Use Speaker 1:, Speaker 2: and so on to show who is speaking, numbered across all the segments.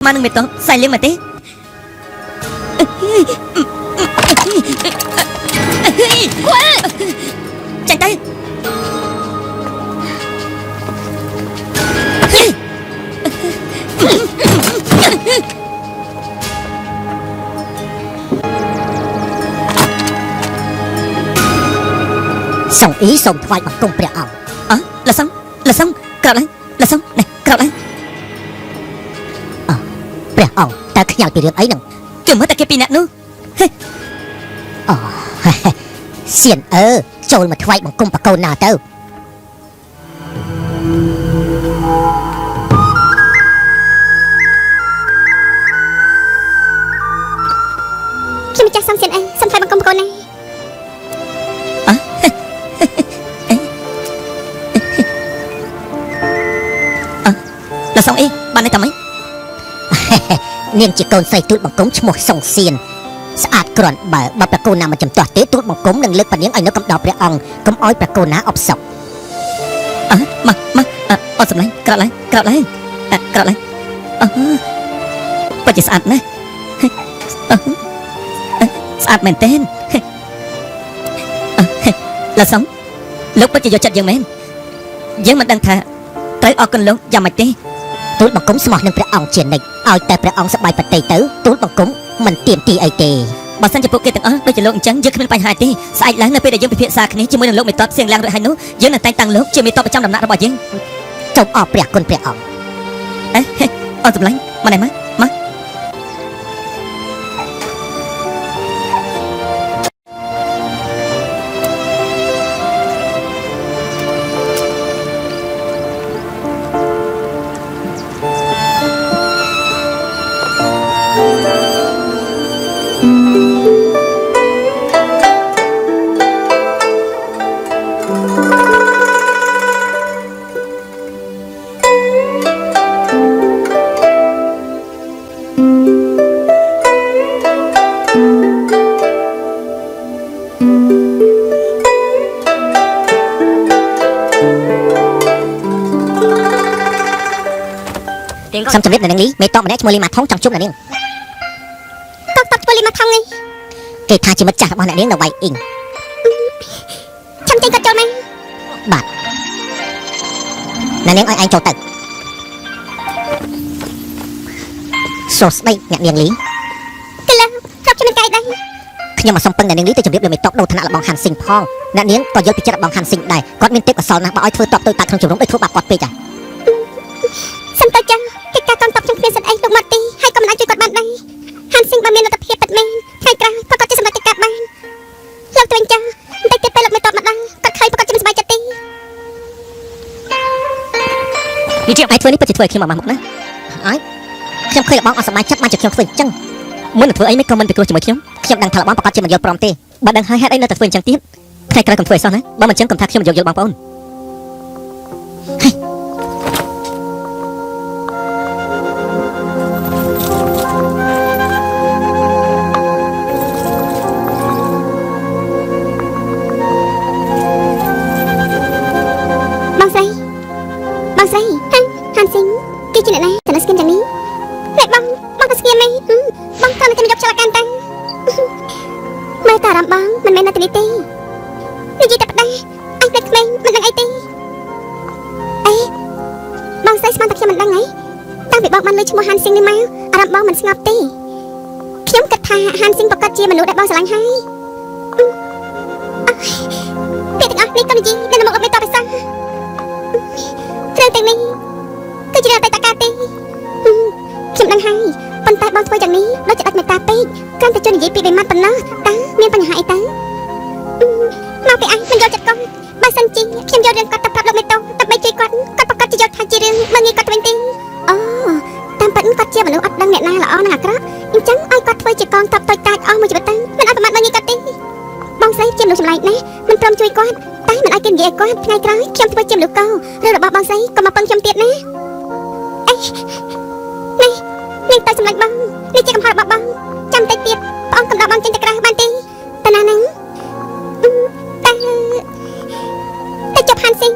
Speaker 1: ស្មើនឹងមេតបសែលៀងមែនទេចាញ់ទៅ
Speaker 2: សុងអ៊ីសូមថ្វាយបង្គំព្រះអង្គ
Speaker 1: អើលសំលសំក្រោកឡើងលសំនេះក្រោកឡើង
Speaker 2: ព្រះអង្គតើខ្ញាល់ពីរឿងអីហ្នឹង
Speaker 1: គឺមើលតែគេពីរនាក់នោះ
Speaker 2: អូ សៀនអឺចូលមកថ្វាយបង្គំប្រកូនណាទៅ
Speaker 3: ខ្ញុំម្ចាស់សំសៀនអីសំថ្លៃបង្គំកូនណា
Speaker 1: លសំអីបានន័យថាម៉េច
Speaker 2: នាងជាកូនស្រីទូលបង្គំឈ្មោះសុងសៀនស្អាតគ្រាន់បើបើប្រកូនណាមកចំទាស់ទេទូលបង្គំនឹងលើកប៉នាងឲ្យនៅកំដរព្រះអង្គកុំឲ្យប្រកូនណាអបសុក
Speaker 1: អើមកមកអត់សម្លាញ់ក្រោកឡើងក្រោកឡើងក្រោកឡើងអើពិតជាស្អាតណាស់ស្អាតមែនទែនលសំលោកពិតជាយកចិត្តយើងមែនយើងមិនដឹងថាត្រូវអរគុណលោកយ៉ាងម៉េចទេ
Speaker 2: ទូលបង្គំស្មោះនឹងព្រះអង្គជានិច្ចឲ្យតែព្រះអង្គសប្បាយប្រតិទៅទូលបង្គំមិនទៀមទីអីទេ
Speaker 1: បើសិនជាពួកគេទាំងអស់ដូចជាលោកអញ្ចឹងយើងគ្មានបញ្ហាទេស្អែកឡើងនៅពេលដែលយើងពិភាក្សាគ្នាជាមួយនឹងលោកមេតបសៀងឡាំងរួចហើយនោះយើងនឹងតែងតាំងលោកជាមេតបប្រចាំដំណាក់របស់យើង
Speaker 2: សូមអរព្រះគុណព្រះអង្គ
Speaker 1: អេហេអូនសម្លាញ់មកនេះមកមក
Speaker 2: សូមជម្រាបអ្នកនាងលីមេតបម្នាក់ឈ្មោះលីម៉ាថងចង់ជួបអ្នកនាង
Speaker 3: កតបធ្វើលីមកថងនេះ
Speaker 2: គេថាជាមិត្តចាស់របស់អ្នកនាងនៅវៃអ៊ីង
Speaker 3: ឆំចេញគាត់ចូលមក
Speaker 2: បាទអ្នកនាងឲ្យឯងចូលទៅសួស្តីអ្នកនាងលី
Speaker 3: កលប្រាប់ខ្ញុំមិនកាយដែរ
Speaker 2: ខ្ញុំមកសុំពឹងអ្នកនាងលីទៅជម្រាបលើមេតបដូរឋានៈរបស់ហាន់ស៊ីងផងអ្នកនាងក៏យល់ពីចិត្តរបស់ហាន់ស៊ីងដែរគាត់មានទេពកោសលណាស់បើឲ្យធ្វើតបទៅតាក្នុងជំរំដូចធ្វើបាបគាត់ពេកចា
Speaker 3: សំទៅចឹងកិច្ចការកងតបខ្ញុំគ្មានសិទ្ធអីលោកមកទីហើយក៏មិនអាចជួយគាត់បានដែរហានស៊ីងបើមានលទ្ធភាពពិតមែនថ្ងៃក្រោយប្រកាសជាសម្រេចកិច្ចការបានលោកទៅវិញចឹងបន្តិចទៀតពេលលោកមិនតបមកដល់គាត់ឃើញប្រកាសជាមិនសប្បាយចិត្តទេ
Speaker 2: នេះជាឯងធ្វើនេះពិតជាធ្វើឲ្យខ្ញុំអាម៉ាស់មុខណាហើយខ្ញុំឃើញលបងអត់សប្បាយចិត្តបានជាខ្ញុំធ្វើអញ្ចឹង
Speaker 1: មុននឹងធ្វើអីមិនក៏មិនពិគ្រោះជាមួយខ្ញុំ
Speaker 2: ខ្ញុំដឹងថាលបងប្រកាសជាមិនយល់ព្រមទេ
Speaker 1: បើដឹងហើយហេតុអីនៅតែធ្វើអញ្ចឹងទៀតថ្ងៃក្រោយកុំធ្វើឲ្យសោះណាបើមិនអញ្ចឹងកុំថាខ្ញុំមិនយោគយល់បងប្អូន
Speaker 3: បងស្រីបងស្រីហាហានស៊ីងគេជាអ្នកណាទៅនៅស្គៀមយ៉ាងនេះណែបងបងទៅស្គៀមម៉េចបងតើតែមិនយកខ្យល់អាកាសតាំងមើលតាអារម្មណ៍បងមិនមែននៅទីនេះទេនិយាយតែប្តាអញផ្លេចក្មេងមិនដឹងអីទេអេបងស្រីស្មានតែខ្ញុំមិនដឹងហីតាំងពីបងបានលើឈ្មោះហានស៊ីងនេះមកអារម្មណ៍បងមិនស្ងប់ទេខ្ញុំគិតថាហានស៊ីងប្រកាសជាមនុស្សដែលបងស្រឡាញ់ហើយពាក្យទាំងអស់នេះក៏និយាយនៅមុខលោកមេតបឯសោះ រឿងទាំងនេះគឺជារឿងអតីតកាលទេខ្ញុំដឹងហើយប៉ុន្តែបងធ្វើយ៉ាងនេះដូចជាដាច់មេត្តាពេកគ្រាន់តែជួយនិយាយពីបីម៉ាត់ប៉ុណ្ណោះតើមានបញ្ហាអីទៅមកពីអញមិនយល់ចិត្តគាត់បើសិនជាខ្ញុំយករឿងគាត់ទៅប្រាប់លោកមេតូដើម្បីជួយគាត់គាត់ប្រកាសជាយល់ថាជារឿងមើលងាយគាត់ទៅវិញទេអូតាមពិតគាត់ជាមនុស្សអត់ដឹងអ្នកណាល្អនិងអាក្រក់អញ្ចឹងឲ្យគាត់ធ្វើជាកងទ័ពតូចតាចអស់មួយជីវិតទៅមិនឲ្យប្រមាថមើលងាយគាត់ទេបងស្រីជាមនុស្សចម្លែកណាស់មិនព្រមជួយគាត់តែមិនឲ្យគេនិយាយឲ្យគាត់ថ្ងៃក្រោយខ្ញុំធ្វើជាមនុស្សកោរឿងរបស់បងស្រីក៏មកពឹងខ្ញុំទៀតណាអេនេះនេះទៅសម្លាញ់បងនេះជាកំហុសរបស់បងចាំតិចទៀតបងកំដរបងចេញទៅក្រៅបានទេតាណាហ្នឹងតែតែជប់ហានស៊ីង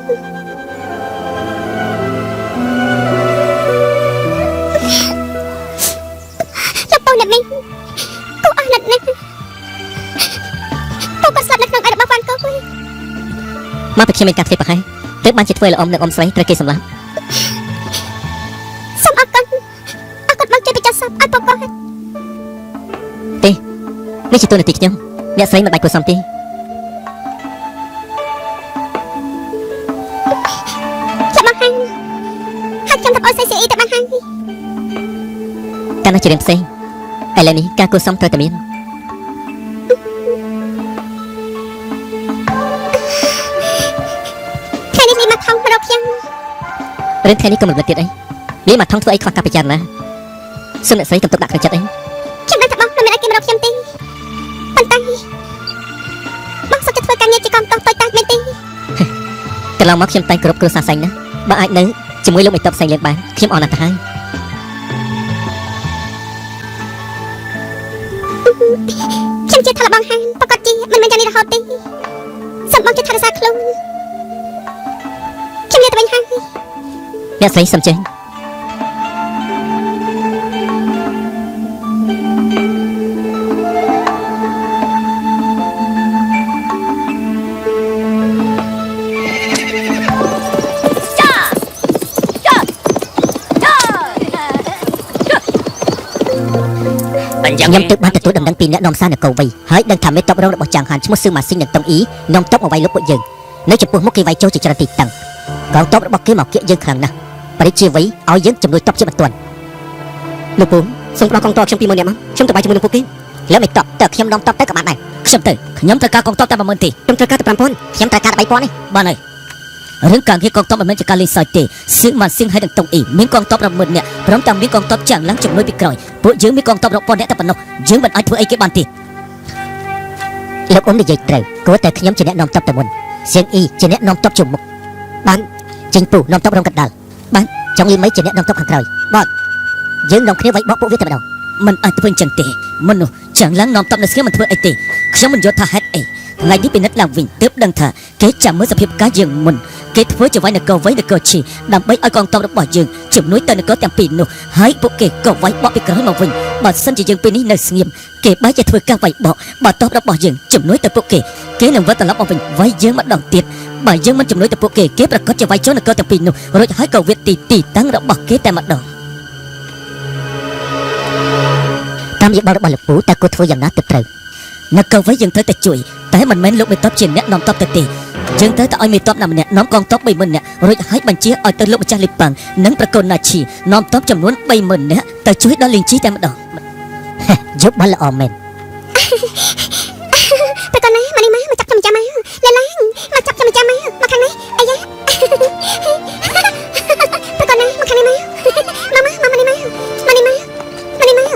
Speaker 3: គូអស់ណាស់ណាស់ពូគាត់ស្លាប់នៅក្នុងដៃរបស់វ៉ាន់កូវិញ
Speaker 1: មកពីខ្ញុំមានការធ្វើប្រហែសទើបបានជាធ្វើឲ្យលោកអ៊ំនិងអ៊ំស្រីត្រូវគេសម្លាប់
Speaker 3: សូមអរគុណអរគុណបងជួយបញ្ចុះសពឲ្យពូគាត់
Speaker 1: ទេនេះជាតួនាទីខ្ញុំអ្នកស្រីមិនបាច់គួរសមទេ
Speaker 3: ចាំបងហាញ់ហើយខ្ញុំទៅអោយស្រីស៊ីអ៊ីទៅបានហើយ
Speaker 1: កាលនោះជារឿងផ្សេងឥឡូវនេះការគួរសមត្រូវតែមាន
Speaker 3: ថ្ងៃនេះលីមកថងមករកខ្ញុំ
Speaker 1: រឿងថ្ងៃនេះក៏មិនលឹកទៀតអីលីមកថងធ្វើអីខ្វះការពិចារណាសូមអ្នកស្រីកុំទុកដាក់ក្នុងចិត្តអី
Speaker 3: ខ្ញុំដឹងថាបងមិនមានឲ្យគេមករកខ្ញុំទេប៉ុន្តែបងសុខចិត្តធ្វើការងារជាកងទ័ពតូចតាចមែនទេ
Speaker 1: កន្លងមកខ្ញុំតែងគ្រប់គ្រួសារសែងណាស់បើអាចនៅជាមួយលោកមេតបសែងលៀងបានខ្ញុំអរណាស់ទៅហើយ
Speaker 3: ខ្ញុំជឿថារបស់ហានប្រកាសជាមិនមែនយ៉ាងនេះរហូតទេសូមបងជួយថែរក្សាខ្លួនខ្ញុំនិយាយទៅវិញហើយ
Speaker 1: អ្នកស្រីសុំចេញខ្ញុំទើបបានទទួលដំណឹងពីអ្នកនាំសារនគរវៃហើយដឹងថាមេតបរងរបស់ចាងហានឈ្មោះស៊ឺម៉ាស៊ីងនិងតុងអ៊ីនាំតបមកវាយលុបពួកយើងនៅចំពោះមុខគេវាយចូលជាច្រើនទីតាំងកងទ័ពរបស់គេមកគៀកយើងខ្លាំងណាស់បរិជាវៃឲ្យយើងជំនួយតបជាបន្ទាន់
Speaker 4: លោកពូសូមផ្ដល់កងទ័ពខ្ញុំ20000នាក់មកខ្ញុំទៅបាយជាមួយនឹងពួកគេ
Speaker 2: លើមិនតបតើខ្ញុំនាំតបទៅក៏បានដែរ
Speaker 1: ខ្ញុំទៅខ្ញុំត្រូវការកងទ័ពតែ10000ទេ
Speaker 4: ខ្ញុំត្រូវការតែ5000
Speaker 2: ខ្ញុំត្រូវការ3000នេះ
Speaker 1: បានហើយរឿងការងារកងទ័ពមិនមែនជាការលេងសើចទេសៀងម៉ាន់សៀងហើយនឹងតុងអ៊ីមានកងទ័ព100,000នាក់ព្រមទាំងមានកងទ័ពចាំងឡើងជំនួយពីក្រោយពួកយើងមានកងទ័ពរាប់ពាន់នាក់តែប៉ុណ្ណោះយើងមិនអាចធ្វើអីគេបានទេ
Speaker 2: លោកអ៊ំនិយាយត្រូវគួរតែខ្ញុំជាអ្នកនាំតបទៅមុនសៀងអ៊ីជាអ្នកនាំតបជុំមុខបានចេញពូនាំតបរងកណ្ដាលបានចុងលីមីជាអ្នកនាំតបខាងក្រោយបាទយើងនាំគ្នាវាយបកពួកវាតែម្ដង
Speaker 1: មិនអាចធ្វើអញ្ចឹងទេមនុស្សចាំងឡើងនាំទ័ពនៅស្ងៀមមិនធ្វើអីទេខ្ញុំមិនយល់ថាហេតុអីថ្ងៃនេះពិនិត្យឡើងវិញទើបដឹងថាគេចាំមើលសភាពការយើងមុនគេធ្វើជាវាយនគរវៃនគរឈីដើម្បីឲ្យកងទ័ពរបស់យើងជំនួយទៅនគរទាំងពីរនោះហើយពួកគេក៏វាយបកពីក្រោយមកវិញបើសិនជាយើងពេលនេះនៅស្ងៀមគេបែរជាធ្វើការវាយបកបើទ័ពរបស់យើងជំនួយទៅពួកគេគេនឹងវិលត្រឡប់មកវិញវាយយើងម្ដងទៀតបើយើងមិនជំនួយទៅពួកគេគេប្រកាសជាវាយចូលនគរទាំងពីរនោះរួចហើយក៏វាទីទីតាំងរបស់គេតែម្ដង
Speaker 2: តាមយោបល់របស់លោកពូតើគួរធ្វើយ៉ាងណាទើបត្រូវ
Speaker 1: នគរវៃយើងត្រូវតែជួយតែមិនមែនលោកមេតបជាអ្នកនាំតបទៅទេយើងត្រូវតែឲ្យមេតបណាម្នាក់នាំកងទ័ព30000នាក់រួចហើយបញ្ជាឲ្យទៅលោកម្ចាស់លីប៉ាំងនិងប្រកូនណាឈីនាំទ័ពចំនួន30000នាក់ទៅជួយដល់លីងជីតែម្ដង
Speaker 2: យោបល់ល្អមែន
Speaker 3: ប្រកបណាមកនេះមកមកចាប់ខ្ញុំចាំមកលែឡើងមកចាប់ខ្ញុំចាំមកមកខាងនេះអាយ៉ាប្រកបណាមកខាងនេះមកមកមកមកនេះមកមកនេះមកមកនេះមក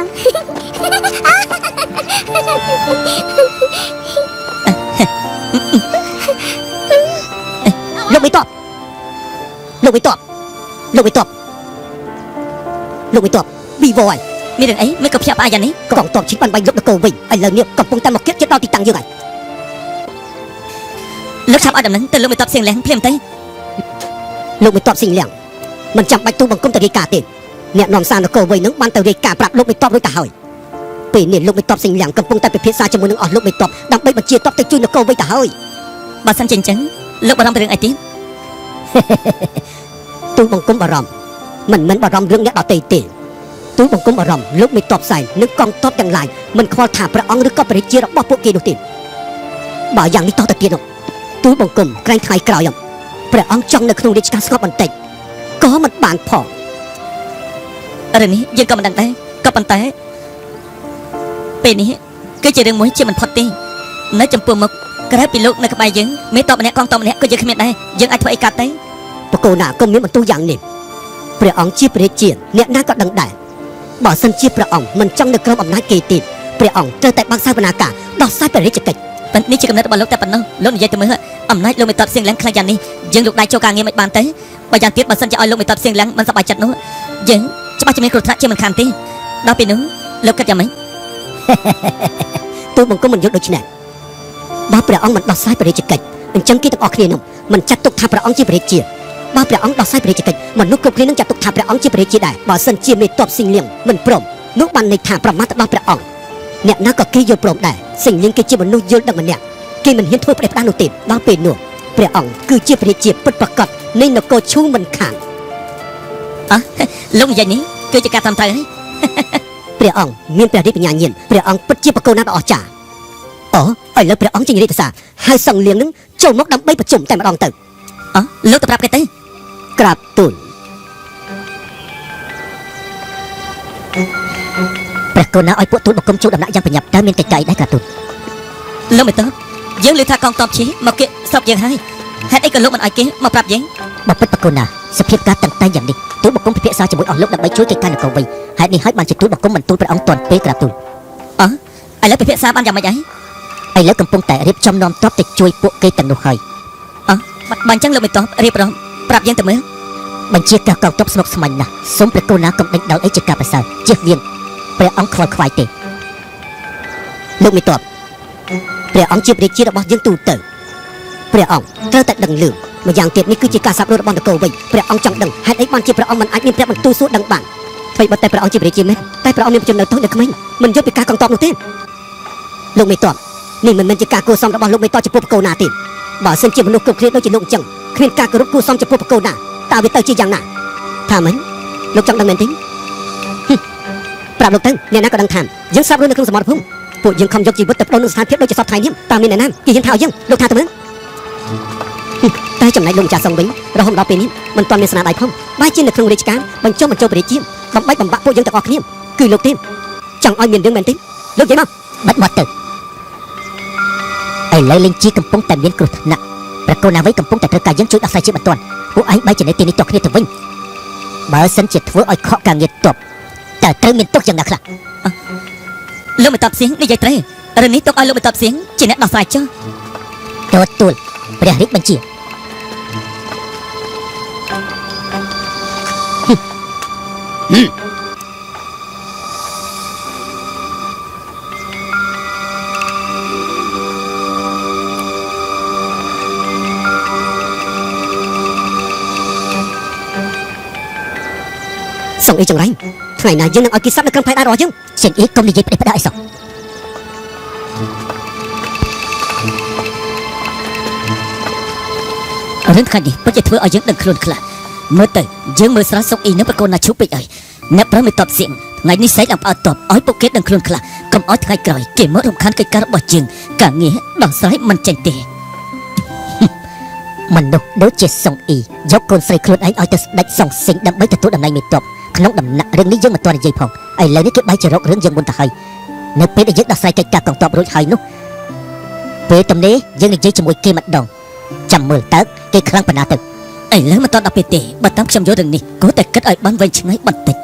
Speaker 4: លោកមិនតបលោកមិនតបលោកមិនតបលោកមិនតបវីវយ
Speaker 1: មានរឿងអីមិនក៏ភ្ញាក់ផ្អើលយ៉ាងនេះ
Speaker 4: កងទ័ពឈិញបានបាយលុបនគរវិញឥឡូវនេះកំពុងតែមកគៀកជិតដល់ទីតាំងយើងហើយ
Speaker 1: លោកឆាប់ឲ្យដំណឹងទៅលោកមេតបសៀងលៀងភ្លាមទៅ
Speaker 4: លោកមិនតបស៊ីងលៀងមិនចាំបាច់ទូបង្គំទៅរាយការណ៍ទេអ្នកនាំសារនគរវិញនឹងបានទៅរាយការណ៍ប្រាប់លោកមិនតបរួចទៅហើយពេលនេះលោកមិនតបស៊ីងលៀងកំពុងតែពិភាក្សាជាមួយនឹងអស់លោកមិនតបដើម្បីបញ្ជាទ័ពទៅជួយនគរវិញទៅហើយ
Speaker 1: បើសិនជាអញ្ចឹងលោកបារម្ភពីរឿងអីទៀត
Speaker 4: ទូបង្គំបារម្ភមិនមែនបារម្ភរឿងអ្នកដទៃទេទូបង្គំបារម្ភលោកមិនតបសែននិងកងទ័ពទាំងឡាយមិនខ្វល់ថាព្រះអង្គឬក៏ព្រះរាជារបស់ពួកគេនោះទេបើយ៉ាងនេះតទៅទៀតនោះទូបង្គំក្រែងថ្ងៃក្រោយព្រះអង្គចង់នៅក្នុងរាជការស្ងប់បន្តិចក៏មិនបានផង
Speaker 1: រឿងនេះយើងក៏មិនដឹងដែរក៏ប៉ុន្តែពេលនេះគឺជារឿងមួយជាមិនផុតទេនៅចំពោះមុខក្រៅពីលោកនៅក្បែរយើងមេតបម្នាក់កងទ័ពម្នាក់ក៏យើងគ្មានដែរយើងអាចធ្វើអីកាត់ទៅ
Speaker 4: បកូណាក៏មានបន្ទូលយ៉ាងនេះព្រះអង្គជាព្រះរាជាអ្នកណាក៏ដឹងដែរបើសិនជាព្រះអង្គមិនចង់នៅក្រោមអំណាចគេទេព្រះអង្គត្រូវតែបើកសាវនាការដោះស្រាយព្រះរាជកិច្ច
Speaker 1: ប៉ុន្តែនេះជាកំណត់របស់លោកតែប៉ុណ្ណោះលោកនិយាយទៅមើលអំណាចលោកមេតបសៀងលៀងខ្លាំងយ៉ាងនេះយើងលោកដៃចូលការងារមិនបានទេបើយ៉ាងទៀតបើសិនជាឲ្យលោកមេតបសៀងលៀងមិនសប្បាយចិត្តនោះយើងច្បាស់ជាមានគ្រោះថ្នាក់ជាមិនខានទេដល់ពេលនោះលោកគិតយ៉ាងម៉េច
Speaker 4: ទូលបង្គំមិនយល់ដូច្នេះបើព្រះអង្គមិនដោះស្រាយព្រះរាជកិច្ចអញ្ចឹងគេទាំងអស់គ្នានោះមិនចាត់ទុកថាព្រះអង្គជាព្រះរាជាបើព្រះអង្គដោះស្រាយព្រះរាជកិច្ចមនុស្សគ្រប់គ្នានឹងចាត់ទុកថាព្រះអង្គជាព្រះរាជាដែរបើសិនជាមេតបស៊ីងលៀងមិនព្រមនោះបានន័យថាប្រមាថទៅដល់ព្រះអង្គ អ្នកណាក៏គេយល់ព្រមដែរសិងលៀងគេជាមនុស្សយល់ដឹងម្នាក់គេមិនហ៊ានធ្វើផ្ដេសផ្ដាសនោះទេដល់ពេលនោះព្រះអង្គគឺជាព្រះរាជាពិតប្រាកដនៃនគរឈូមិនខាន
Speaker 1: អ่ะលោកនិយាយនេះគឺជាការតាមត្រូវហើយ
Speaker 4: ព្រះអង្គមានព្រះរាជបញ្ញាញាណព្រះអង្គពិតជាប្រកូនណាស់ដ៏អស្ចារ្យអូឥឡូវព្រះអង្គចេញរាជសារហើយសង្លៀងនឹងចូលមកដើម្បីប្រជុំតែម្ដងទៅ
Speaker 1: អ่ะលោកទៅប្រាប់គេទៅ
Speaker 4: ក្រាបទូល
Speaker 2: ព្រះកូនណាឲ្យពួកទូលបង្គំចូលដំណាក់យ៉ាងប្រញាប់តើមានកិច្ចការអីដែរក្រាបទូល
Speaker 1: លោកមេតបយើងឮថាកងទ័ពឈីមកគេស្រុកយើងហើយហេតុអីក៏លោកមិនឲ្យគេមកប្រាប់យើង
Speaker 2: បើពិតប្រកូនណាសភាពការតាំងតែងយ៉ាងនេះទូលបង្គំពិភាក្សាជាមួយអស់លោកដើម្បីជួយកិច្ចការនគរវិញហេតុនេះហើយបានជាទូលបង្គំមិនទូលព្រះអង្គទាន់ពេលក្រាបទូល
Speaker 1: អ่ะឥឡូវពិភាក្សាបានយ៉ាងម៉េចហើយ
Speaker 2: ឥឡូវកំពុងតែរៀបចំនាំទ័ពទៅជួយពួកគេទាំងនោះហើយ
Speaker 1: អ่ะបើអញ្ចឹងលោកមេតបរៀបរាប់ប្រាប់យើងទៅមើល
Speaker 2: បញ្ជាការកងទ័ពស្មុគស្មាញណាស់សូមព្រះកូនណាកុំដេញដោលអីជាការប្រសើរជៀសវាងព្រះអង្គខ្វល់ខ្វាយទេ
Speaker 4: លោកមេតបព្រះអង្គជាព្រះរាជារបស់យើងទូទៅព្រះអង្គត្រូវតែដឹងលឿងម្យ៉ាងទៀតនេះគឺជាការសាបររបស់នគរវិញព្រះអង្គចង់ដឹងហេតុអីបានជាព្រះអង្គមិនអាចមានព្រះបន្ទូលសួរដឹងបានអ្វីបើតែព្រះអង្គជាព្រះរាជាមែនតែព្រះអង្គមានចំណុចតូចនៅក្មេងមិនយល់ពីការកងទ័ពនោះទេលោកមេតបនេះមិនមែនជាការគួរសមរបស់លោកមេតបចំពោះប្រកូនណាទេបើសិនជាមនុស្សគ្រប់គ្នាដូចជាលោកអញ្ចឹងគ្មានការគោរពគួរសមចំពោះប្រកូនណាតើវាទៅជាយ៉ាងណាថាម៉េចលោកចង់ដឹងមែនទេហឹមប្រាប់លោកទៅអ្នកណាក៏ដឹងថាយើងស្រាប់រស់នៅក្នុងសមរភូមិ ពួកយើងខំយកជីវិតទៅប្ដូរនឹងស្ថានភាពដូចជាសពថ្ងៃនេះតើមានអ្នកណាគេហ៊ានថាឲ្យយើងលោកថាទៅមើលហឹមតែចំណែកលោកម្ចាស់សង្ឃវិញរហូតដល់ពេលនេះមិនទាន់មានស្នាដៃផងបែរជានៅក្នុងរាជការបញ្ចុះបញ្ចូលព្រះរាជាបំបែកបំបាក់ពួកយើងទាំងអស់គ្នាគឺលោកទេចង់ឲ្យមានរឿងមែនទេលោកនិយាយមក
Speaker 2: បាត់មាត់ទៅឥឡូវលេងជីកំពុងតែមានគ្រោះថ្នាក់ព្រះកូនណាវិញកំពុងតែត្រូវការយើងជួយដោះស្រាយជាបន្ទាន់ពួកឯងបែរជានៅទីនេះតគ្នាទៅវិញបើសិនជាធ្វើឲ្យខកការងារតបតើត្រូវមានទុកយ៉ាងណាខ្លះ
Speaker 1: លោកមេតបសៀងនិយាយត្រូវរឿងនេះទុកឲ្យលោកមេតបសៀងជាអ្នកដោះស្រាយចុះ
Speaker 2: ទទួលព្រះរាជបញ្ជា
Speaker 4: សង្ឃអីចង្រៃថ្ងៃណាយើងនឹងឲ្យគេសាប់នៅក្នុងផែនដីរបស់យើង
Speaker 2: សេនអ៊ីកុំនិយាយផ្ដេសផ្ដាសអីសោះ
Speaker 1: រឿងថ្ងៃនេះពិតជាធ្វើឲ្យយើងដឹងខ្លួនខ្លះមើលទៅយើងមើលស្រាលសុកអ៊ីនឹងប្រកូនណាឈូពេកហើយអ្នកប្រមេតបសៀងថ្ងៃនេះសែកអំអើតបឲ្យពួកគេដឹងខ្លួនខ្លះកុំឲ្យថ្ងៃក្រោយគេមករំខានកិច្ចការរបស់យើងការងារដោះស្រាយមិនចេញទេ
Speaker 2: មនុស្សដូចជាសុងអ៊ីយកកូនស្រីខ្លួនឯងឲ្យទៅស្ដេចសុងស៊ីងដើម្បីទទួលតំណែងមេតបក្នុងដំណាក់រឿងនេះយើងមិនទាន់និយាយផងឥឡូវនេះគេបែរជារករឿងយើងមុនទៅហើយនៅពេលដែលយើងដោះស្រាយកិច្ចការកងទ័ពរួចហើយនោះពេលទំនេរយើងនិយាយជាមួយគេម្ដងចាំមើលតើគេខ្លាំងប៉ុណ្ណាទៅ
Speaker 1: ឥឡូវមិនទាន់ដល់ពេលទេបើតាមខ្ញុំយល់រឿងនេះគួរតែគិតឲ្យបានវែងឆ្ងាយបន្តិច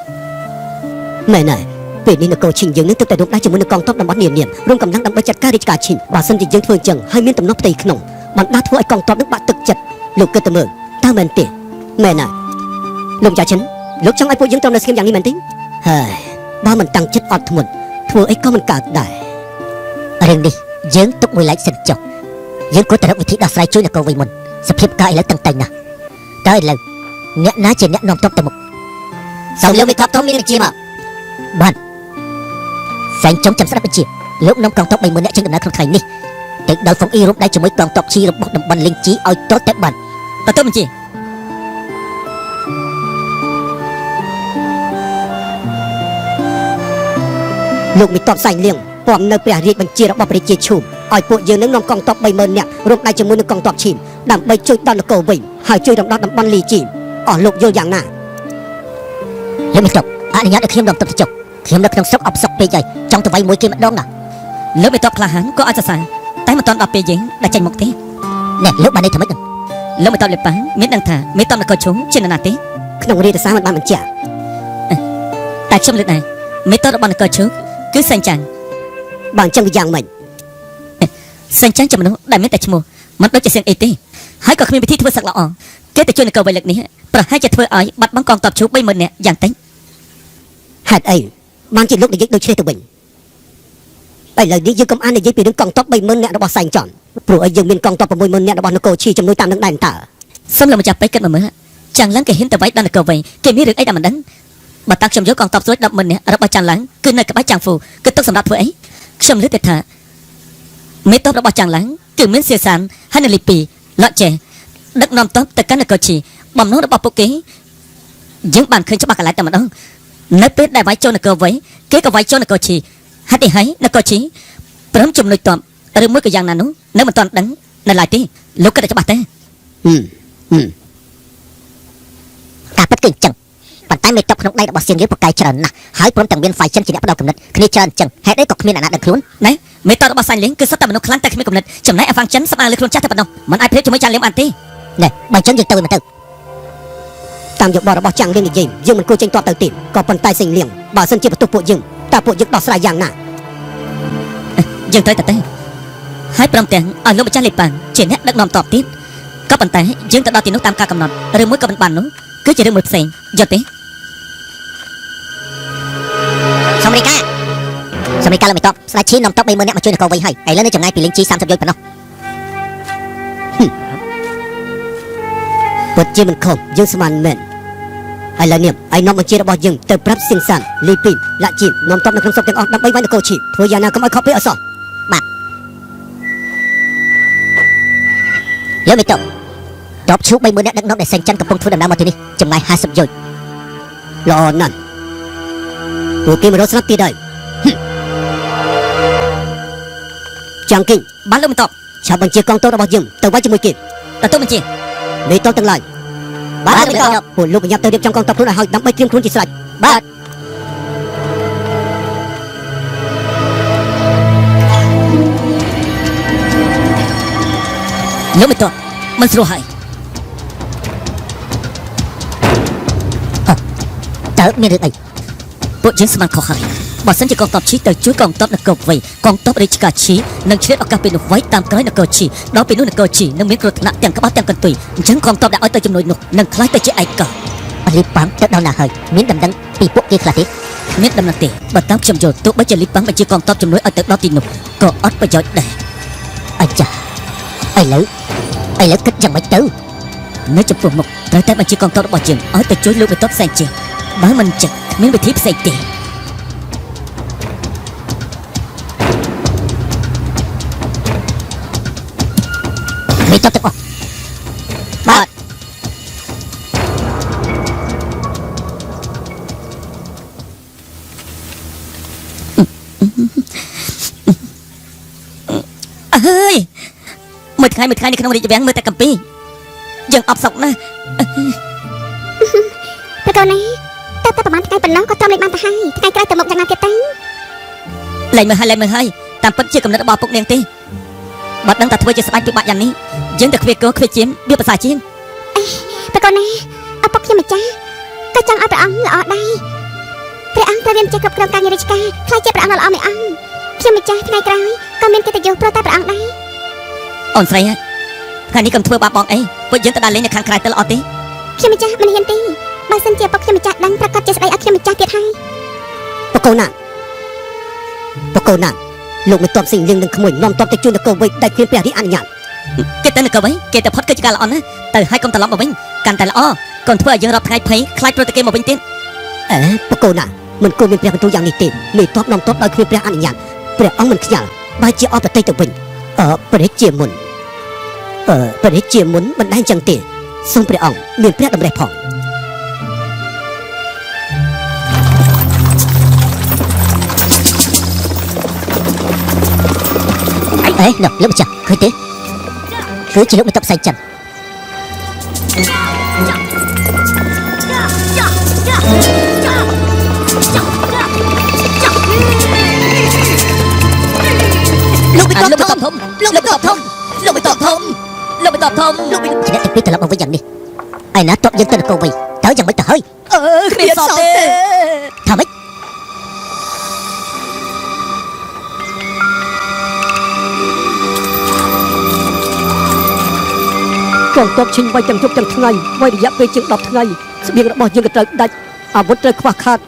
Speaker 4: មែនហើយពេលនេះនគរឈិញយើងនឹងទើបតែរួមដៃជាមួយនឹងកងទ័ពតំបន់នានារួមកម្លាំងដើម្បីចាត់ការរាជការឈិញបើសិនជាយើងធ្វើអញ្ចឹងហើយមានទំនាស់ផ្ទៃក្នុងបណ្ដាធ្វើឲ្យកងទ័ពនឹងបាក់ទឹកចិត្តលោកគិតទៅមើលតើមែនទេមែនហើយលោកចាឈិនលោកចង់ឲ្យពួកយើងត្រឹមនៅស្ងៀមយ៉ាងនេះមែនទេហើយបើមិនតាំងចិត្តអត់ធ្មត់ធ្វើអីក៏មិនកើតដែរ
Speaker 2: រឿងនេះយើងទុកមួយឡែកសិនចុះយើងគួរតែរកវិធីដោះស្រាយជួយនគរវិញមុនសភាពការឥឡូវតឹងតែងណាស់តើឥឡូវអ្នកណាជាអ្នកនាំទ័ពទៅមុខ
Speaker 4: សូមលោកមេតបធំមានបញ្ជាមក
Speaker 2: បានសែងចុងចាំស្ដាប់បញ្ជាលោកនាំកងទ័ព30000នាក់ចេញដំណើរក្នុងថ្ងៃនេះទៅដល់ហ្វុងអ៊ីរួមដៃជាមួយកងទ័ពឈីរបស់តំបន់លីងជីឲ្យទាល់តែបាន
Speaker 1: ទទួលបញ្ជា
Speaker 4: លោកមេតបសែងលៀងពំនៅព្រះរាជបញ្ជារបស់ព្រះរាជាឈូមឲ្យពួកយើងនឹងនាំកងទ័ព30000នាក់រួមដៃជាមួយនឹងកងទ័ពឈីមដើម្បីជួយដល់នគរវិញហើយជួយរំដោះតំបន់លីជីអស់លោកយល់យ៉ាងណា
Speaker 2: លោកមេតបអនុញ្ញាតឲ្យខ្ញុំនាំទ័ពទៅចុះខ្ញុំនៅក្នុងស្រុកអបសុកពេកហើយចង់ទៅវាយមួយគេម្ដងណា
Speaker 1: លោកមេតបក្លាហានក៏អាចសរសើរតែមិនទាន់ដល់ពេលយើងដែលចេញមុខទេ
Speaker 2: ណែលោកបានន័យថាម៉េចហ្នឹង
Speaker 1: លោកមេតបលេប៉ាមានដឹងថាមេតបនគរឈូជានរណាទេ
Speaker 4: ក្នុងរាជសារមិនបានបញ្ជាក់
Speaker 1: តែខ្ញុំលើកដែរមេតបរបស់នគរឈូគឺសេងចាង
Speaker 4: បើអញ្ចឹងវាយ៉ាងម៉េច
Speaker 1: សេងចាងជាមនុស្សដែលមានតែឈ្មោះមិនដូចជាសៀងអីទេហើយក៏គ្មានវិធីធ្វើសឹកល្អគេទៅជួយនគរវៃលើកនេះប្រហែលជាធ្វើឲ្យបាត់បង់កងទ័ពឈូ30000នាក់យ៉ាងតិច
Speaker 4: ហេតុអីបានជាលោកនិយាយដូចនេះទៅវិញឥឡូវនេះយើងកុំអាននិយាយពីរឿងកងទ័ព30000នាក់របស់សែងចំព្រោះអីយើងមានកងទ័ព60000នាក់របស់នគរឈីជំនួយតាមនឹងដែរតើ
Speaker 1: សូមលោកម្ចាស់ពេកគិតមកមើលចាំងឡើងគេហ៊ានទៅវាយដល់នគរវៃគេមានរឿងអីដែលមិនដឹងបើតាខ្ញុំយកកងទ័ពស្រួច100,000នាក់របស់ចាំងឡើងគឺនៅក្បែរចាំងហ្វូគឺទុកសម្រាប់ធ្វើអី ខ្ញុំលើកទៅថាមេតបរបស់ចាំងឡាំងគឺមានសៀសានហើយនៅលីពីលក់ចេះដឹកនាំតបទៅកាន់នគរឈីបំណងរបស់ពួកគេយើងបានឃើញច្បាស់កន្លែងតែម្ដងនៅពេលដែលវាយចូលនគរវៃគេក៏វាយចូលនគរឈីហេតុអីហើយនគរឈីព្រមជំនួយតបឬមួយក៏យ៉ាងណានោះនៅមិនទាន់ដឹងនៅឡើយទេលោកគិតតែច្បាស់ទេ
Speaker 2: ហឹមហឹមការពិតគឺអញ្ចឹងប៉ុន្តែមេតបក្នុងដៃរបស់សៀងយើងប្រកែកច្រើនណាស់ហើយព្រមទាំងមានហ្វាយចិនជាអ្នកផ្ដល់កំណត់គ្នាច្រើនអញ្ចឹងហេតុអីក៏គ្មានអ្នកណាដឹងខ្លួន
Speaker 1: ណែមេតបរបស់សាញ់លៀងគឺសុទ្ធតែមនុស្សខ្លាំងតែគ្មានគំនិតចំណែកអាហ្វាំងចិនស្អាងលើខ្លួនចាស់តែប៉ុណ្ណោះមិនអាចប្រៀបជាមួយចានលៀងបានទេ
Speaker 2: ណែបើអញ្ចឹងយើងទៅវិញមកទៅ
Speaker 4: តាមយោបល់របស់ចាំងលៀងនិយាយយើងមិនគួរចេញតបទៅទេក៏ប៉ុន្តែសេងលៀងបើសិនជាបន្ទោសពួកយើងតើពួកយើងដោះស្រាយយ៉ាងណា
Speaker 1: យើងត្រូវតែទៅហើយព្រមទាំងឲ្យលោកម្ចាស់លេប៉ាងជាអ្នកដឹកនាំតបទៀតក៏ប៉ុន្តែយើងទៅដល់ទីនោះតាមការកំណត់ឬមួយក៏មិនបាននោះគឺជារឿងមួយផ្សេងយល់ទេ
Speaker 2: សូមរាយការណ៍សូមរាយការណ៍លោកមេតបស្ដេចឈីនាំតប30000នាក់មកជួយនគរវៃហើយឥឡូវនៅចម្ងាយពីលីងជី30យោជន៍ប៉ុណ្ណោះ
Speaker 4: ពិតជាមិនខុសយើងស្មានមែនឥឡូវនេះឯនាំបញ្ជារបស់យើងទៅប្រាប់សៀងសានលីពីនលាក់ជីនាំតបនៅក្នុងស្រុកទាំងអស់ដើម្បីវាយនគរឈីធ្វើយ៉ាងណាកុំឲ្យខកពេលអសោះ
Speaker 2: លោកមេតបតបឈូ30000នាក់ដឹកនាំដែលសេងចិនកំពុងធ្វើដំណើរមកទីនេះចម្ងាយ50យោជន៍
Speaker 4: ល្អណាស់ពួកគេមករកស្រាប់ទៀតហើយហឹមចាំងគីង
Speaker 1: បានលោកបន្ត
Speaker 4: ឆាប់បញ្ជាកងទ័ពរបស់យើងទៅវាយជាមួយគេ
Speaker 1: ទទួលបញ្ជា
Speaker 4: មេតបទាំងឡាយ
Speaker 2: បាទលោកមេតប
Speaker 4: ពួកលោកប្រញាប់ទៅរៀបចំកងទ័ពខ្លួនឲ្យហើយដើម្បីត្រៀមខ្លួនជាស្រេច
Speaker 2: បាទ
Speaker 1: លោកបន្តមិនស្រួលហើយ
Speaker 2: តើមានរឿងអី
Speaker 1: ពួកយើងស្មានខុសហើយបើសិនជាកងទ័ពឈីទៅជួយកងទ័ពនគរវៃកងទ័ពរាជការឈីនឹងឆ្លៀតឱកាសពេលនោះវៃតាមក្រោយនគរឈីដល់ពេលនោះនគរឈីនឹងមានគ្រោះថ្នាក់ទាំងក្បាលទាំងកន្ទុយអញ្ចឹងកងទ័ពដែលឲ្យទៅជំនួយនោះនឹងក្លាយទៅជាឯកោ
Speaker 2: លីប៉ាងទៅដល់ណាហើយមានដំណឹងពីពួកគេខ្លះទេ
Speaker 1: គ្មានដំណឹងទេបើតាមខ្ញុំយល់ទោះបីជាលីប៉ាំងបញ្ជាកងទ័ពជំនួយឲ្យទៅដល់ទីនោះក៏អត់ប្រយោជន៍ដែរ
Speaker 2: អាចាឥឡូវឥឡូវគិតយ៉ាងម៉េចទៅ
Speaker 1: នៅចំពោះមុខត្រូវតែបញ្ជាកងទ័ពរបស់យើងឲ្យទៅជួយលោកមេតបផ្សេងជាងបើមិនចឹងគ្មានវិធីផ្សេងទេ
Speaker 2: មេតបទាំងអស់បាទ
Speaker 1: អើយមួយថ្ងៃមួយថ្ងៃនៅក្នុងរាជវាំងមើលតែកំពីយើងអបសុកណាស់
Speaker 3: ប្រកូនណាតើតែប្រហែលថ្ងៃប៉ុណ្ណោះក៏ទ្រាំលេងបានទៅហើយថ្ងៃក្រោយទៅមុខយ៉ាងណាទៀតទៅ
Speaker 1: លែងមើលហើយលែងមើលហើយតាមពិតជាកំណត់របស់ពុកនាងទេបើដឹងតែធ្វើជាស្បែកពិបាកយ៉ាងនេះយើងតែខ្វៀកកខ្វៀជាមវាប្រសើរជាង
Speaker 3: ប្រកូនណាឪពុកខ្ញុំម្ចាស់ក៏ចង់ឲ្យព្រះអង្គល្អដែរព្រះអង្គត្រូវមានចេះគ្រប់គ្រងការងាររាជការខ្លាចជាព្រះអង្គដ៏ល្អមួយអង្គខ្ញុំម្ចាស់ថ្ងៃក្រោយក៏មានកិត្តិយសព្រោះតែព្រះអង្គដែរ
Speaker 1: អូនស្រីហ่ะថ្ងៃនេះកុំធ្វើបាបបងអីពួកយើងទៅដើរលេងនៅខាងក្រៅទៅល្អទេ
Speaker 3: ខ្ញុំម្ចាស់មិនហ៊ានទេបើសិនជាឪពុកខ្ញុំម្ចាស់ដឹងប្រកាសជាស្ដីឲ្យខ្ញុំម្ចាស់ទៀតហើយ
Speaker 4: បកូនណាបកូនណាលោកមិនតបសេងលៀងនឹងក្មួយនាំតបទៅជួយនគរវៃដែលគ្មានព្រះរាជអនុញ្ញាត
Speaker 1: គេទៅនគរវិញគេទៅផុតកិច្ចការល្អណាស់ទៅហើយកុំត្រឡប់មកវិញកាន់តែល្អកុំធ្វើឲ្យយើងរាប់ថ្ងៃភ័យខ្លាចព្រោះតែគេមកវិញទៀត
Speaker 4: អេបកូនណាមិនគួរមានព្រះបន្ទូលយ៉ាងនេះទេមេតបនាំតបដោយគ្មានព្រះអនុញ្ញាតព្រះអង្គមិនខ្ញាល់បែរជាអបតិទៅវិញអឺព្រះជាមុនអឺព្រះជាមុនមិនដែលចឹងទេសូមព្រះអង្គមានព្រះតម្រិះផង
Speaker 2: អេនោះលោកម្ចាស់ឃើញទេគឺជាលោកមេតបសៃចិន
Speaker 1: លោកបិទតបធំលោកបិទតបធំលោកបិទតបធំលោកបិទតបធំលោកបិទ
Speaker 2: ជាអ្នកទាំងពីរត្រឡប់មកវិញយ៉ាងនេះឯណាតបយើងទៅនគរវិញតើយ៉ាងម៉េចទៅហើយ
Speaker 1: អឺគ្មានសពទេ
Speaker 2: ថាម៉េច
Speaker 4: កងទ័ពឈិញវាយទាំងយប់ទាំងថ្ងៃវាយរយៈពេលជាង10ថ្ងៃស្បៀងរបស់យើងក៏ត្រូវដាច់អាវុធត្រូវខ្វះខាត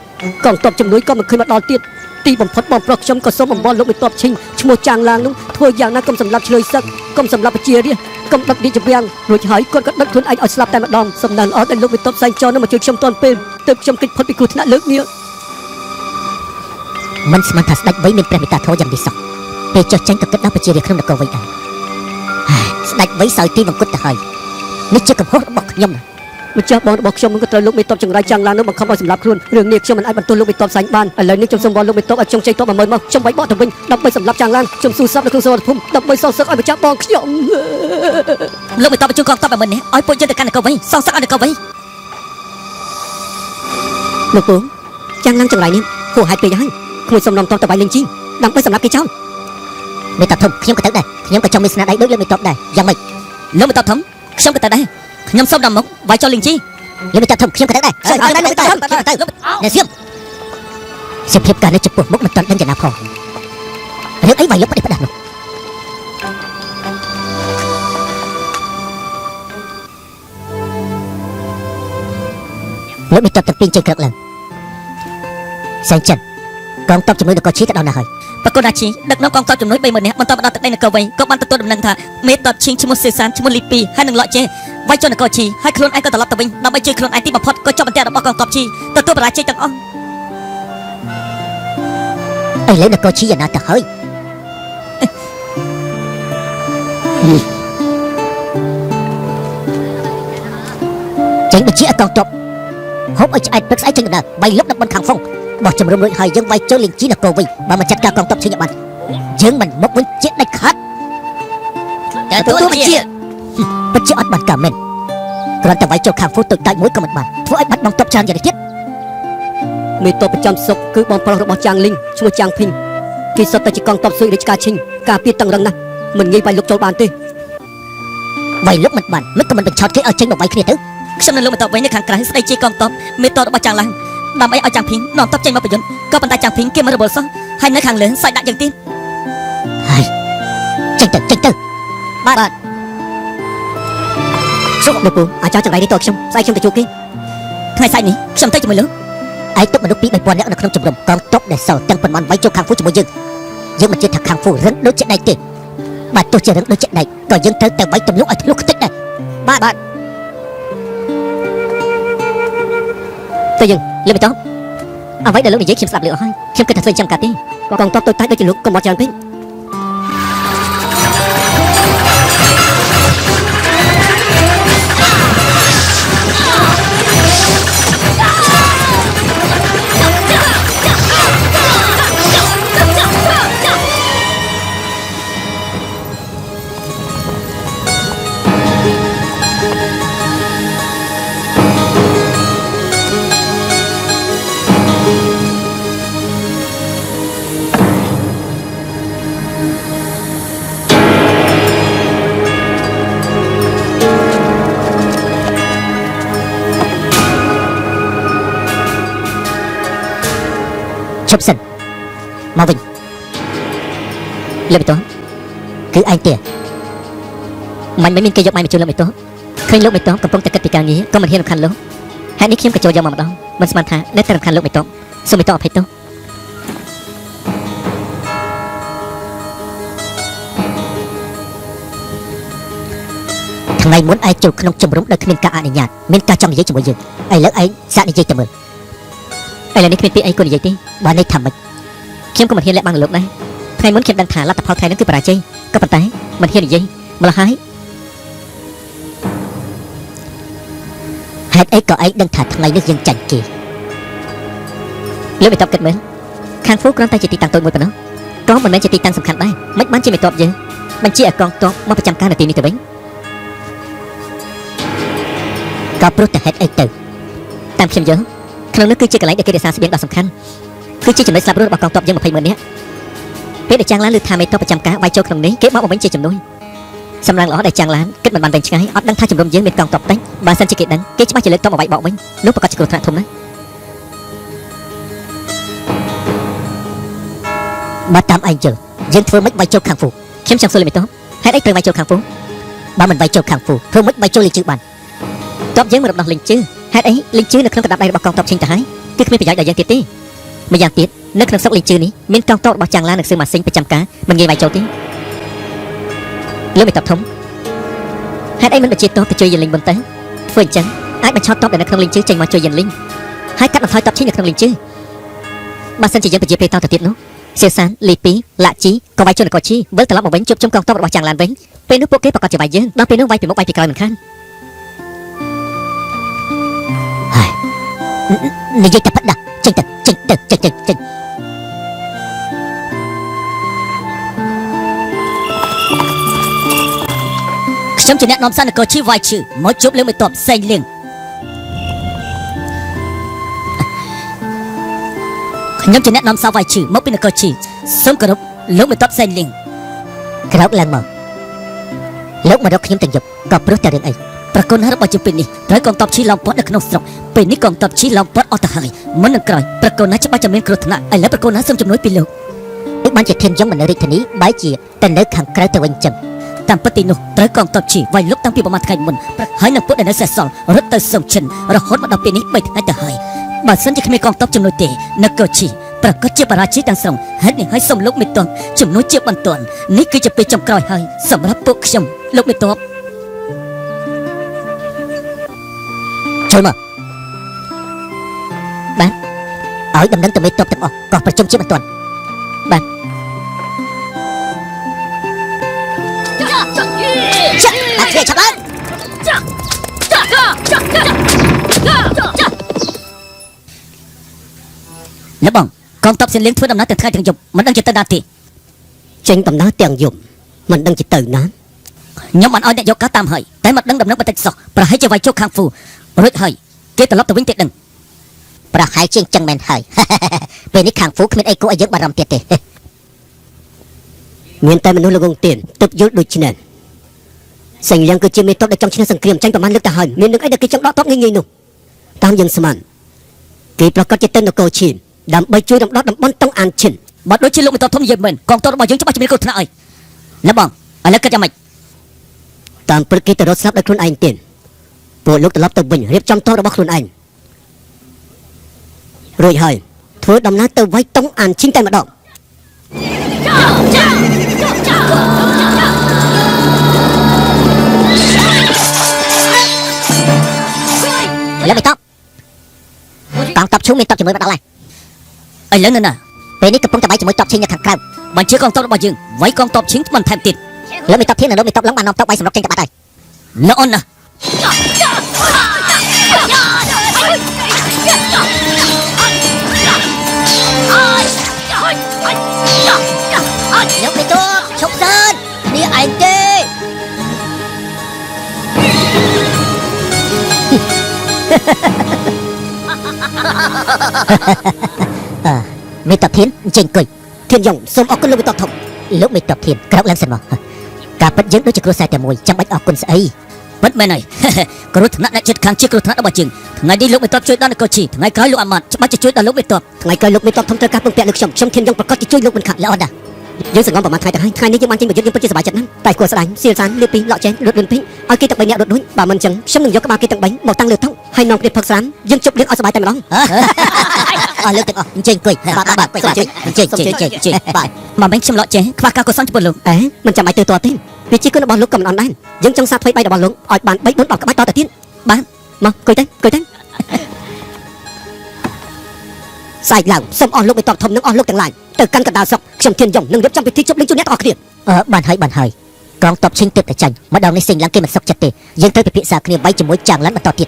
Speaker 4: កងទ័ពជំនួយក៏មិនឃើញមកដល់ទៀតទីបំផុតបងប្រុសខ្ញុំក៏សូមអំបល់លោកមេតបឈិញឈ្មោះចាងឡាងនោះធ្វើយ៉ាងណាកុំសម្លាប់ឆ្លើយសឹកកុំសម្លាប់ប្រជារាស្ត្រកុំដុតរាជវាំងរួចហើយគាត់ក៏ដុតខ្លួនឯងឲ្យស្លាប់តែម្ដងសំណាងល្អដែលលោកមេតបសែងចោលនោះមកជួយខ្ញុំទាន់ពេលទើបខ្ញុំគេចផុតពីគ្រោះថ្នាក់លើកនេះ
Speaker 2: មិនស្មានថាស្ដេចវៃមានព្រះមេត្តាធម៌យ៉ាងនេះសោះពេលចុះចាញ់ក៏គិតដល់ប្រជារាស្ត្រក្នុងនគរវៃដែរហើយស្ដេចវៃសោយទីមង្គតទៅហើយនេះជាកំហុសរបស់ខ្ញុំណា
Speaker 4: ម្ចាស់បងរបស់ខ្ញុំក៏ត្រូវលោកមេតបចង្រៃចាំងឡាននោះបង្ខំឲ្យសម្លាប់ខ្លួនរឿងនេះខ្ញុំមិនអាចបន្ទោសលោកមេតបសាញ់បានឥឡូវនេះខ្ញុំសូមវល់លោកមេតបឲ្យខ្ញុំជ័យតប10000មកខ្ញុំវាយបកទៅវិញដើម្បីសម្លាប់ចាំងឡានខ្ញុំស៊ូស្លាប់នៅក្នុងសមរភូមិដើម្បីសងសឹកឲ្យម្ចាស់បងខ្ញុំ
Speaker 1: លោកមេតបបញ្ជូនកងទ័ព10000នាក់ឲ្យពួកយើងទៅកាន់នគរវិញសងសឹកឲ្យនគរវិញ
Speaker 4: លោកពូចាំងឡានចង្រៃនេះហួសហេតុពេកហើយក្មួយសុំនាំតបទៅវាយលេងជីដើម្បីសម្លាប់គេចោល
Speaker 2: មេតាធំខ្ញុំក៏ទៅដែរខ្ញុំក៏ចង់មានស្នាដៃដូចលោកមេតបដែរយ៉ាងម៉េច
Speaker 1: លោកមេតបធំខ្ញុំក៏ទៅដែរខ្ញុំសូមដល់មុខវាយចោលលីងជី
Speaker 2: លោកមេតាធំខ្ញុំក៏ទៅដែរទៅទៅទៅទៅអ្នកសៀមសភាពការនេះចំពោះមុខមិនទាន់ដឹងយ៉ាងណាផងរឿងអីវាយលុបផ្ដេសផ្ដាស់នោះលោកមេតបទាំងពីរចេញក្រឹកឡើងសែងចិនកងទ័ពជាមួយនគរឈីទៅដល់ណាហើយ
Speaker 1: បកគណាឈីដឹកនាំកងទ័ពចំនួន30000នាក់បន្តមកដល់ទឹកដីនគរវិញក៏បានទទួលដំណឹងថាមេតបឈៀងឈ្មោះសេសានឈ្មោះលីពីហើយនឹងលក់ជេវាយចុះនគរឈីហើយខ្លួនឯងក៏ត្រឡប់ទៅវិញដើម្បីជួយខ្លួនឯងទីបំផុតក៏ជាប់បន្ទាក់របស់កងទ័ពឈីទទួលបរាជ័យទាំងអស់
Speaker 2: ឥឡូវនគរឈីយ៉ាងណាទៅហើយចេញបញ្ជាឲ្យកងទ័ពហូបឲ្យឆ្អែតព្រឹកស្អែកចេញដំណើរវាយលុបតំបន់ខាងហ្វុងបោះជំរំរួចហើយយើងវាយចូលលីងជីនគរវិញបើមិនចាត់ការកងទ័ពឈីឲ្យបានយើងមិនមកវិញជាដាច់ខាត
Speaker 1: ទទួលបញ្ជា
Speaker 2: ពិតជាអត់បានការមែនគ្រាន់តែវាយចូលខាងហ្វុងតូចតាចមួយក៏មិនបានធ្វើឲ្យបាត់បង់ទ័ពច្រើនយ៉ាងនេះទៀត
Speaker 4: មេតបប្រចាំស្រុកគឺបងប្រុសរបស់ចាងលីងឈ្មោះចាងភីងគេសុទ្ធតែជាកងទ័ពស៊ុយរាជការឈិងការពារតឹងរឹងណាស់មិនងាយវាយលុកចូលបានទេ
Speaker 2: វាយលុបមិនបានមិនក៏មិនបញ្ឆោតគេឲ្យចេញមកវាយគ្នាទៅ
Speaker 1: ខ្ញុំនឹងលោកមេតបវិញនៅខាងក្រៅស្ដីជាកងទ័ពមេតបរបស់ចាងឡាំងដើម្បីឲ្យចាងភីងនាំទ័ពចេញមកប្រយុទ្ធក៏ប៉ុន្តែចាងភីងគេមិនរវល់សោះហើយនៅខាងលើសាច់ដាក់យ៉ាងទៀត
Speaker 2: ហើយចេញទៅចេញទៅបាទបាទ
Speaker 4: លោកពូអាចចង្រៃនេះតខ្ញុំស្អែកខ្ញុំទៅជួបគេ
Speaker 1: ថ្ងៃស្អែកនេះខ្ញុំទៅជាមួយលោក
Speaker 2: ឯងទុកមនុស្សពី3000នាក់នៅក្នុងជំរំកងទ័ពដែលសល់ទាំងប៉ុន្មានវាយចូលខាងហ្វូជាមួយយើងយើងមិនជឿថាខាងហ្វូរឹងដូចជាដែកទេបាទទោះជារឹងដូចជាដែកក៏យើងត្រូវតែវាយទម្លុះឲ្យធ្លុះខ្ទេចដែរបាទបាទ
Speaker 1: ទៅយើងលោកមេតបអ្វីដែលលោកនិយាយខ្ញុំស្ដាប់លឺអស់ហើយខ្ញុំគិតថាធ្វើអញ្ចឹងកាត់ទេ
Speaker 4: កងទ័ពតូចតាចដូចជាលោកកុំអត់ច្រើនពេក
Speaker 2: ឈប់សិនមកវិញ
Speaker 1: លោកមេតប
Speaker 2: គឺឯងទេ
Speaker 1: មិនមិនមានគេយកម៉ៃមកជួយលោកមេតបឃើញលោកមេតបកំពុងតែគិតពីការងារក៏មិនហ៊ានរំខានលោកហេតុនេះខ្ញុំក៏ចូលយកមកម្ដងមិនស្មានថានៅតែរំខានលោកមេតបសូមមេតបអភ័យទោស
Speaker 2: ថ្ងៃមុនឯងចូលក្នុងជំរំដោយគ្មានការអនុញ្ញាតមានការចង់និយាយជាមួយយើងឥឡូវឯងសាកនិយាយទៅមើល
Speaker 1: ឥឡូវនេះគ្មានពាក្យអីគួរនិយាយទេ
Speaker 2: បើន័យថាម៉េច
Speaker 1: ខ្ញុំក៏មិនហ៊ានលាក់បាំងលោកដែរថ្ងៃមុនខ្ញុំដឹងថាលទ្ធផលថ្ងៃនេះគឺបរាជ័យក៏ប៉ុន្តែមិនហ៊ាននិយាយម្ល៉េះហើយ
Speaker 2: ហេតុអីក៏ឯងដឹងថាថ្ងៃនេះយើងចាញ់គេ
Speaker 1: លោកមេតបគិតមើលខាងហ្វូគ្រាន់តែជាទីតាំងតូចមួយប៉ុណ្ណោះក៏មិនមែនជាទីតាំងសំខាន់ដែរមិនបានជាមេតបយើងបញ្ជាឲ្យកងទ័ពមកប្រចាំការនៅទីនេះទៅវិញ
Speaker 2: ក៏ព្រោះតែហេតុអីទៅ
Speaker 1: តាមខ្ញុំយល់ក្នុងនោះគឺជាកន្លែងដែលគេរក្សាស្បៀងដ៏សំខាន់គឺជាចំណុចស្លាប់រស់របស់កងទ័ពយើង20ម៉ឺននាក់ពេលដែលចាងឡានលើថាមេតបប្រចាំការវាយចូលក្នុងនេះគេបោកបំពេញជាចំនួនសម្រាប់ល្អដែលចាងឡានគិតមិនបានវែងឆ្ងាយអត់ដឹងថាជំរំយើងមានកងទ័ពតិចបើសិនជាគេដឹងគេច្បាស់ជាលើកទ័ពមកវាយបកវិញនោះប្រកាសជាគ្រោះថ្នាក់ធំណាស់
Speaker 2: បើតាមឯងយល់យើងធ្វើម៉េចវាយចូលខាងហ្វូ
Speaker 1: ខ្ញុំចង់សួរលោកមេតបហេតុអីត្រូវវាយចូលខាងហ្វូ
Speaker 2: បើមិនវាយចូលខាងហ្វូធ្វើម៉េចវាយចូលលីជឺបាន
Speaker 1: ទ័ពយើងមិនរំដោះលិញជឺហេតុអីលិញជឺនៅក្នុងកណ្ដាប់ដៃរបស់កងទ័ពឈិញទៅហើយគឺគ្មានប្រយោជន៍ដល់យើងទៀតទេម្យ៉ាងទៀតនៅក្នុងស្រុកលិញជឺនេះមានកងទ័ពរបស់ចាងឡាននិងសឺម៉ាស៊ីងប្រចាំការមិនងាយវាយចូលទេលោកមេតបធំហេតុអីមិនបញ្ជាទ័ពទៅជួយយិនលិញមុនទៅធ្វើអញ្ចឹងអាចបញ្ឆោតទ័ពដែលនៅក្នុងលិញជឺចេញមកជួយយិនលិញហើយកាត់បន្ថយទ័ពឈិញនៅក្នុងលិញជឺ
Speaker 2: បើសិនជាយើងពជាពេលតទៅទៀតនោះសៀសានលីពីឡាជីក៏វាយជនកជីវិលត្រឡប់មកវិញជួបជុំកងទ័ពរបស់ចាងឡានវិញពេលនោះពួកគេប្រកាសជាវាយយើងដល់ពេលនោះវាយពីមុខវាយពីក្រោយមិនខានហើយនិយាយតែផិតដាក់ចេញទៅចេញទៅចេញទៅចេញ
Speaker 1: ខ្ញុំជាអ្នកនាំសារនគរឈីវាយឈឺមកជួបលើកមេតបសេងលៀងខ្ញុំជាអ្នកនាំសារវាយឈឺមកពីនគរឈីសូមគោរពលោកមេតបសេងលៀង
Speaker 2: ក្រោកឡើងមកលោកមករកខ្ញុំទាំងយប់ក៏ព្រោះតែរឿងអី
Speaker 1: ប្រគុណរបស់យើងពេលនេះត្រូវកងទ័ពឈីឡោមព័ទ្ធនៅក្នុងស្រុកពេលនេះកងទ័ពឈីឡោមព័ទ្ធអស់ទៅហើយមុននឹងក្រោយប្រគុណណាច្បាស់จะមានគ្រោះថ្នាក់ឥឡូវប្រគុណណាសូមជំនួយពីលោក
Speaker 2: នេះបានជាធានយងមិននៅរាជធានីបែរជាតែនៅខាងក្រៅទៅវិញចឹង
Speaker 1: តាមពិតទីនោះត្រូវកងទ័ពឈីវាយលុកតាំងពីប្រមាណថ្ងៃមុនហើយនឹងពួកដែលនៅសេសសល់រត់ទៅសុងឈិនរហូតមកដល់ពេលនេះ3ថ្ងៃទៅហើយបើសិនជាគ្មានកងទ័ពជំនួយទេនគរឈីប្រកាសជាបរាជ័យទាំងស្រុងហេតុនេះហើយសូមលោកមេតបជំនួយជាបន្ទាន់នេះគឺជាពេលចុងក្រោយហើយសម្រាប់ពួកខ្ញុំលោកមេតប
Speaker 2: ចូលមកបាទឲ្យដំណឹងទៅមេតបទាំងអស់ក៏ប្រជុំជាបន្ទាន់បាទចាក់អាគ្នាឆាប់ឡើង
Speaker 1: លបងកងទ័ពសៀនលៀងធ្វើដំណើរទាំងថ្ងៃទាំងយប់មិនដឹងជាទៅណាទេ
Speaker 4: ចេញដំណើរទាំងយប់មិនដឹងជាទៅណា
Speaker 1: ខ្ញុំបានឲ្យអ្នកយកការតាមហើយតែមិនដឹងដំណឹងបន្តិចសោះប្រហែលជាវាយជោគខាងហ្វូរួចហើយគេត្រឡប់ទៅវិញទេដឹង
Speaker 2: ប្រហែលជាងចឹងមែនហើយ ពេលនេះខាងហ្វូគ្មានអីគួរឲ្យយើងបារម្ភទៀតទេ
Speaker 4: មានតែមនុស្សល្ងងទៀនទើបយល់ដូចនេះសេងលៀងគឺជាមេតបដែលចង់ឈ្នះសង្គ្រាមចាញ់ប្រមាណលើកទៅហើយមាននឹងអីដែលគេចង់ដកតបងាយៗនោះតាមយើងស្មានគេប្រកាសជាទៅនគរឈីនដើម្បីជួយរំដោះតំបន់តុងអានឈិន
Speaker 1: បើដូចជាលោកមេតបធំនិយាយមែនកងទ័ពរបស់យើងច្បាស់ជាមានគ្រោះថ្នាក់ហើយលបងឥឡូវគិតយ៉ាងម៉េច
Speaker 4: តាមព្រឹកគេទៅរត់ស្លាប់ដោយខ្លួនឯងទៀតពួកលោកត្រឡប់ទៅវិញរៀបចំតបរបស់ខ្លួនឯងរួចហើយធ្វើដំណើរទៅវាយតុងអានឈិនតែម្ដង
Speaker 2: លើមេតបកងតបឈូមានតបជាមួយមកដល់ហើយ
Speaker 1: ឥឡូវនៅណា
Speaker 2: ពេលនេះកំពុងតែវាយជាមួយតបឈីងនៅខាងក្រៅ
Speaker 1: បញ្ជាកងទ័ពរបស់យើងវាយកងទ័ពឈីងបន្ថែមទៀត
Speaker 2: លើមេតបធាននិងលើមេតបឡុងបាននាំតបវាយសម្រុកចេញទៅបាត់ហើយ
Speaker 1: ល្អណាស់
Speaker 2: លោកមេតបឈប់សិននេះឯងទេ អឺមេតបធានអញ្ជើញអង្គុយ
Speaker 4: ធានយ៉ងសូមអរគុណលោកមេតបធំ
Speaker 2: លោកមេតបធានក្រោកឡើងសិនមកការពិតយើងដូចជាគ្រួសារតែមួយចាំបាច់អរគុណស្អី
Speaker 1: ពិតមែនហើយ គ្រោះថ្នាក់អ្នកចិត្តខាងជាគ្រោះថ្នាក់របស់យើងថ្ងៃនេះលោកមេតបជួយដល់នគរឈីថ្ងៃក្រោយលោកអាម៉ាត់ច្បាស់ជាជួយដល់លោកមេតប
Speaker 4: ថ្ងៃក្រោយលោកមេតបធំត្រូវការពឹងពាក់លើខ្ញុំខ្ញុំធានយ៉ងប្រកាសជាជួយលោកមិនខាត់
Speaker 2: ល្អណាស់
Speaker 4: យើងសង្ងំប្រហែលថ្ងៃទៅហើយថ្ងៃនេះយើងបានចេញប្រយុទ្ធយើងពិតជាសប្បាយចិត្តណាស់តែគួរស្ដាយសៀលសានលៀបពីលក់ចែងរត់លឿនពេកឲ្យគេទាំងបីនាក់រត់រួចបើមិនចឹងខ្ញុំនឹងយកក្បាលគេទាំងបីមកតាំងលើតុហើយនាំគ្នាផឹកស្រាមយើងជប់លៀងឲ្យសប្បាយតែម្ដង
Speaker 2: អស់លើកទាំងអស់អញ្ជើញអង្គុយបាទបាទបាទអញ្ជើញអញ្ជើញអញ្ជើញអញ្ជើញបាទ
Speaker 1: មកវិញខ្ញុំលក់ចេះខ្វះការកុសលចំពោះលោក
Speaker 4: អេមិនចាំបាច់ទៅតទេវាជាគុណរបស់លោកក៏មិនអន់ដែរយើងចង់សាថ្មីបាយរបស់លោកឲ្យបាន3 4 10ក្បាច់តទៅទៀត
Speaker 1: បាទ
Speaker 4: មកអង្គុយទៅអង្គុយទៅស្អែកឡើងសូមអស់លោកមេតបធំនិងអស់លោកទាំងឡាយទៅកាន់កណ្ដាលស្រុកខ្ញុំធានយ៉ងនឹងរៀបចំពិធីជប់លៀងជូនអ្នកទាំងអស់គ្នា
Speaker 2: អឺបានហើយបានហើយកងតបឈិញទឹកតែចាញ់ម្ដងនេះសេងឡើងគេមិនសុខចិត្តទេយើងត្រូវពិភាក្សាគ្នាវាយជាមួយចាងឡានបន្តទៀត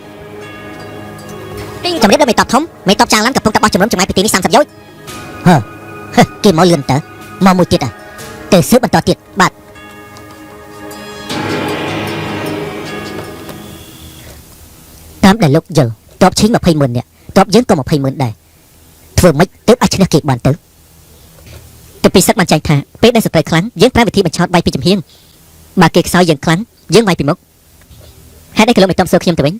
Speaker 2: ជំរាបដល់មេតបធំមេតបចាងឡានកំពុងតែបោះជំរំចម្ងាយពីទីនេះ30យោជន៍ហឺហឺគេមកលឿនតើមកមួយទៀតអ่ะទៅស៊ើបបន្តទៀតបាទតាមដែលលោកយល់តបឈិញ20ម៉ឺននាក់តបយើងក៏20ម៉ឺនដែរធ្វើម៉េចទើបអាចឈ្នះគេបានទៅទៅពីសឹកបានចែងថាពេលដែលសត្រូវខ្លាំងយើងប្រើវិធីបញ្ឆោតវាយពីចំហៀងបើគេខ្សោយយើងខ្លាំងយើងវាយពីមុខហេតុអីក៏លោកមិនតបសួរខ្ញុំទៅវិញ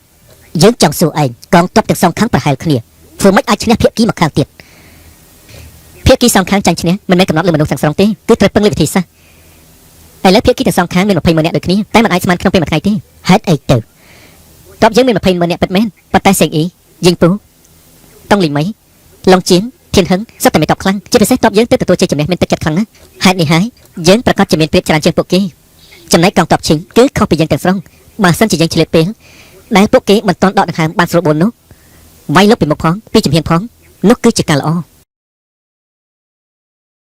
Speaker 2: យើងចង់សួរឯងកងទ័ពទាំងសងខាងប្រហែលគ្នាធ្វើម៉េចអាចឈ្នះភាគីមកខាងទៀតភាគីសងខាងចាញ់ឈ្នះមិនមែនកំណត់លើមនុស្សទាំងស្រុងទេគឺត្រូវពឹងលើវិធីសាស្ត្រឥឡូវភាគីទាំងសងខាងមាន20ម៉ឺននាក់ដូចគ្នាតែមិនអាចស្មានក្នុងពេលមួយថ្ងៃទេហេតុអីទៅតបយើងមាន20ម៉ឺននាក់ពិតមែនប៉ុន្តែសេងអ៊ីយីងពូតុងលីមីឡុងជៀនធានហឹងសុទ្ធតែមានតបខ្លាំងជាពិសេសតបយើងទើបទទួលជ័យជំនះមានទឹកចិត្តខ្លាំងណាស់ហេតុនេះហើយយើងប្រកាសជាមានប្រៀបច្រើនជាងពួកគេចំណែកកងទ័ពឈិងគឺខុសពីយើងទាំងស្រុងបើសិនជាយើងឆ្លៀតពេលដែលពួកគេមិនទាន់ដកដង្ហើមបានស្រួលបួននោះវាយលុកពីមុខផងពីជំហានផងនោះគឺជាការល្អ